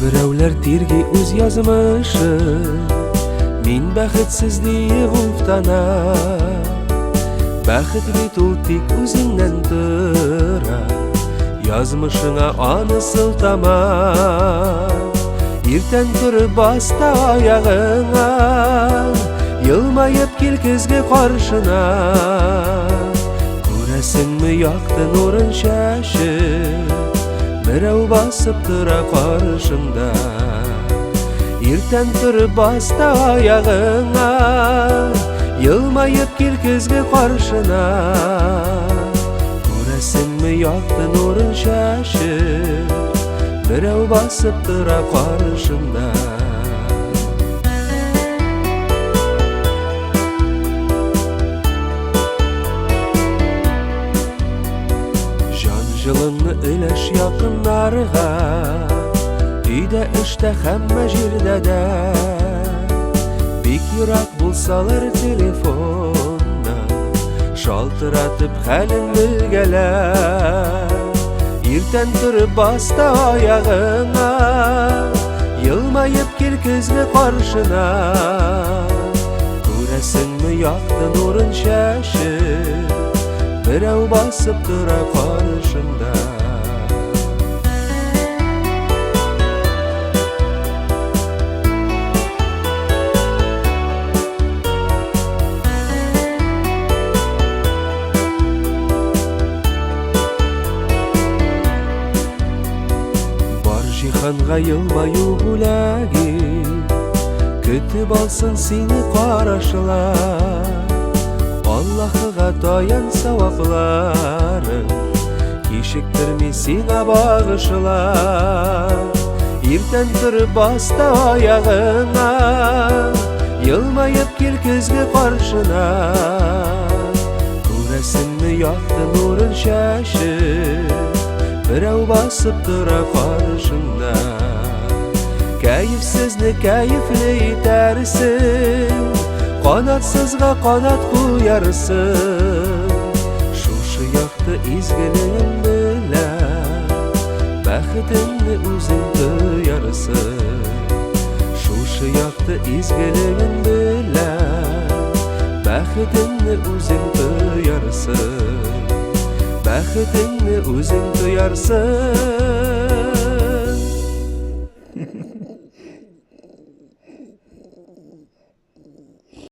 Кайберәүләр тирги үз язмышын, мин бәхетсез диеп уфтана. Бәхет бит ул тик үзеңнән тора, язмышыңа аны сылтама. Иртән торып баста аягыңа, елмаеп кил көзге каршына. Күрәсеңме якты нурын чәчеп, берәү басып тора каршыңда. Иртән торып баста аягыңа, елмаеп кил көзге каршына. Күрәсеңме якты нурын чәчеп, берәү басып тора каршыңда. Җан җылыңны өләш якыннарга, өйдә, эштә, һәммә җирдә дә. Бик ерак булсалар телефоннан, шалтыратып хәлен белгәлә. Иртән торып баста аягыңа, елмаеп кил көзге каршына. Күрәсеңме якты нурын чәчеп, берәү басып тора каршыңда. Бар җиһанга елмаю бүләге, көтеп алсын сине карашлар. Аллаһыга таян савапларың, кичектерми сиңа багышлар. Иртән торып баста аягыңа, елмаеп кил көзге каршына. Күрәсеңме якты нурын чәчеп, берәү басып тора каршыңда. Кәефсезне кәефле итәрсең, канатсызга канат куярсың. Шушы якты изгелегең белән бәхетеңне үзең тоярсың. Шушы якты изгелегең белән бәхетеңне үзең тоярсың. Бәхетеңне үзең тоярсың.